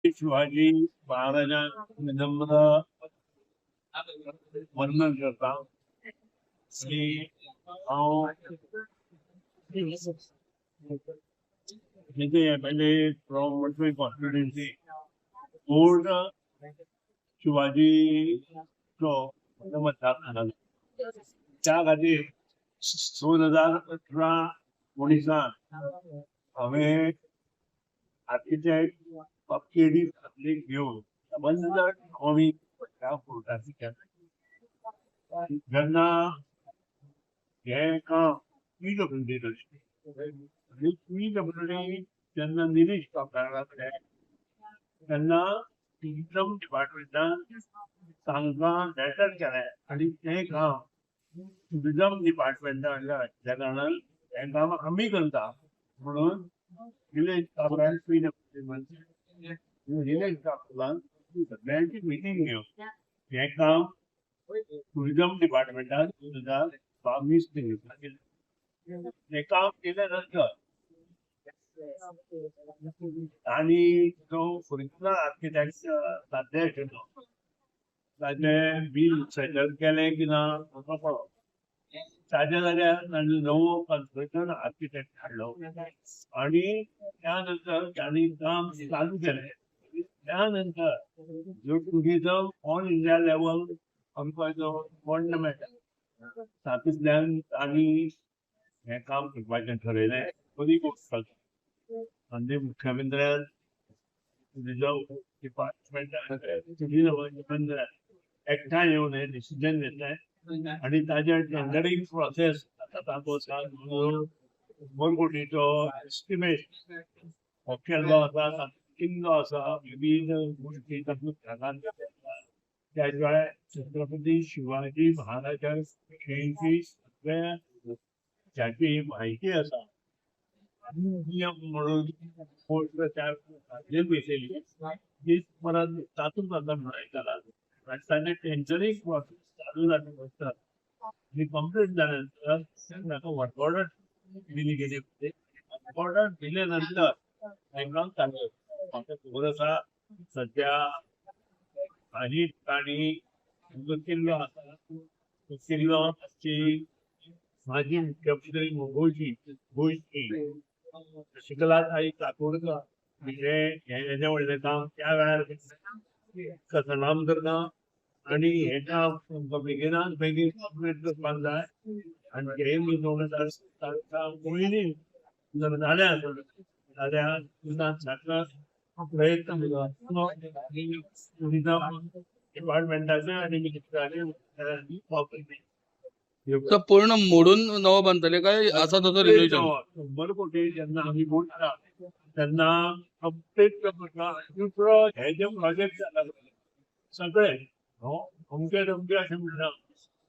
शिवाजी महाराजांक विनम्र वंदन करता आनी हांव जिथे MLA from Valpoi constituency, fort शिवाजीचो मतदार. त्या खातीर 2018 19 हांवें आर्किटेक्ट केडी घेवन बंद आमी ह्या फोर्टाची केलें. जेन्ना हें काम पीडब्ल्यूडी आनी पीडब्ल्यूडी जेन्ना निलेश काब्राला, तेन्ना टुरिजम डिपार्टमेंटान तांकां लेटर केलें आनी तें काम टुरिजम डिपार्टमेंटा आशिल्ल्या कारणान हें काम आमी करता म्हणून निलेश काब्राल, पीडब्ल्यूडी मंत्री निलेश काब्रालान सगळ्यांची मिटींग घेवन हें काम टुरिजम डिपार्टमेंटान 2022 केलें. हें काम केल्या नंतर आणि जो ओरिजिनल आर्किटेक्ट साध्य आशिल्लो, ताजें बील सेटल केलें की ना म्हाका पळो. ताज्या जाग्यार तांणी नवो कन्सल्टंट आर्किटेक्ट हाडलो आणि त्या नंतर तांणी काम चालू केलें. त्यानंतर जो टुरिझम ऑल इंडिया लेवल आमकां जो फंड मेळटा, तातूंतल्यान तांणी हें काम करपाचें ठरयलें. बरी गोश्ट आसा आनी मुख्यमंत्र्यान, टुरिझम डिपार्टमेंट, टुरिझम एकठांय येवन हें डिसिजन घेतलें आनी ताजें टेंडरींग प्रोसेस आतां तातूंत आसा. 100 कोटीचो एस्टिमेट केल्लो आसा. किल्लो आसा, विविध गोष्टी तातूंत घालून. त्या शिवाय छत्रपती शिवाजी महाराजां विशींची सगळ्या ज्याची माहिती आसा, म्युझियम म्हणून फोर्ट त्या घेतलेली ती परत तातूंत आतां मेळटा आनी ताजें टेंडरींग प्रोसेस चालू जालें नंतर आनी कंप्लीट जाल्या नंतर ताका वर्क ऑर्डर दिली गेली. वर्क ऑर्डर दिले नंतर हें काम चालू. म्हाका खबर आसा, सद्या काही ठिकाणी जो किल्लो आसा, तो किल्लो ची माजी मुख्यमंत्री मोगोजी गोंयची शशिकलाताई काकोडकर म्हणजे हें येदें व्हडलें काम त्या वेळार सणाम करता आनी हें काम तुमकां बेगिनात बेगीन कंप्लीट करपाक जाय. आनी हे 2000 पयलीं जर जालें आसत जाल्यार तुमकां प्रयत्न टुरिझम डिपार्टमेंटाचे आनी मिनिस्ट्राचे. तो पूर्ण मोडून नवो बांदतले काय आसा तसो रिनोव्हेशन? 100 कोटी जेन्ना आमी मोडटा तेन्ना कंप्लीट. दुसरो, हे जे प्रोजेक्ट जाला सगळे अमके तमके अशें म्हणना,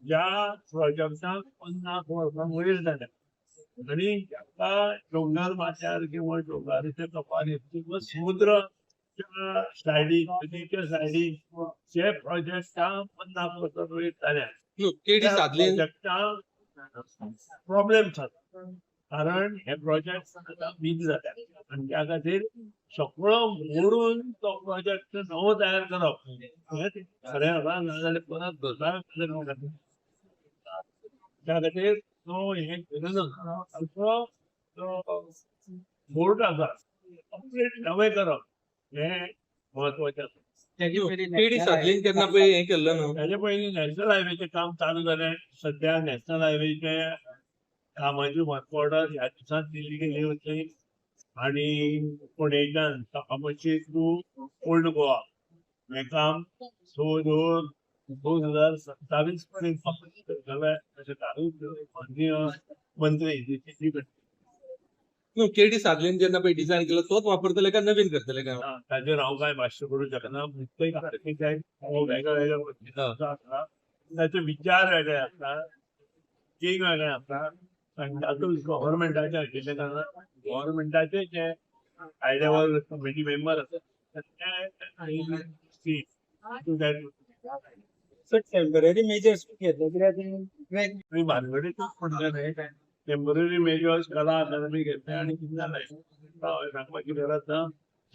ज्या प्रोजेक्टाक 50 वर्सां वयर जाल्या आनी जाका डोंगर माथ्यार किंवा डोंगराच्या कपार किंवा समुद्राच्या सायडीक, नदीच्या सायडीक जे प्रोजेक्टां 50 वर्सां वयर जाल्या, केडी सादली प्रॉब्लेम जाता, कारण हे प्रोजेक्ट आतां वीक जाल्या आनी त्या खातीर सगळो मोडून तो प्रोजेक्ट नवो तयार करप हें खरें आसा. नाजाल्यार परत धरता. त्या खातीर तो हें करना, असो जो बोर्ड आसा, कंप्लीट नवें करप हें म्हत्वाचें आसा. केडी सादलीन केन्ना पळय हें केल्लें न्हू. ताजे पयलीं नॅशनल हायवेचें काम चालू जालें. सद्या नॅशनल हायवेचे कामाची वर्क ऑर्डर ह्या दिसांत दिली गेली वतली आनी पणजेच्यान कामाची टू ओल्ड गोवा हें काम जवळ जवळ 2027 पर्यंत कंप्लीट करतले अशें माननीय मंत्री नितीन गडकरी. न्हू, केडी सादलीन जेन्ना पळय डिझायन केलो तोच वापरतले काय नवीन करतले काय? ना, ताजेर हांव कांय भाश्य करूं शकना. प्रत्येक आर्किटेक्ट हो वेगळ्या वेगळ्या पद्दतीचो आसता, ताचे विचार वेगळे आसता, थिंकींग वेगळें आसता आनी तातूंत गव्हर्मेंटाचे आशिल्ल्या कारणान गव्हर्मेंटाचे जे हाय लेवल कमिटी मेंबर आसा ते to that. Sir, temporary measures घेतले कित्याक ते आनी भानगडीतूच पडले न्हय. टेंपररी मेजर्स कला अकादमी घेतले आनी कितें जालें, सांगपाची गरज ना.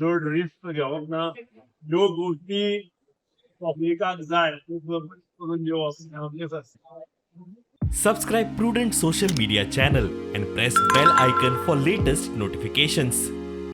चड रिस्क घेवप ना. ह्यो गोष्टी पब्लिकाक जाय त्यो करून दिवप हें आमचें आसता. Subscribe Prudent Social Media channel and press bell icon for latest notifications.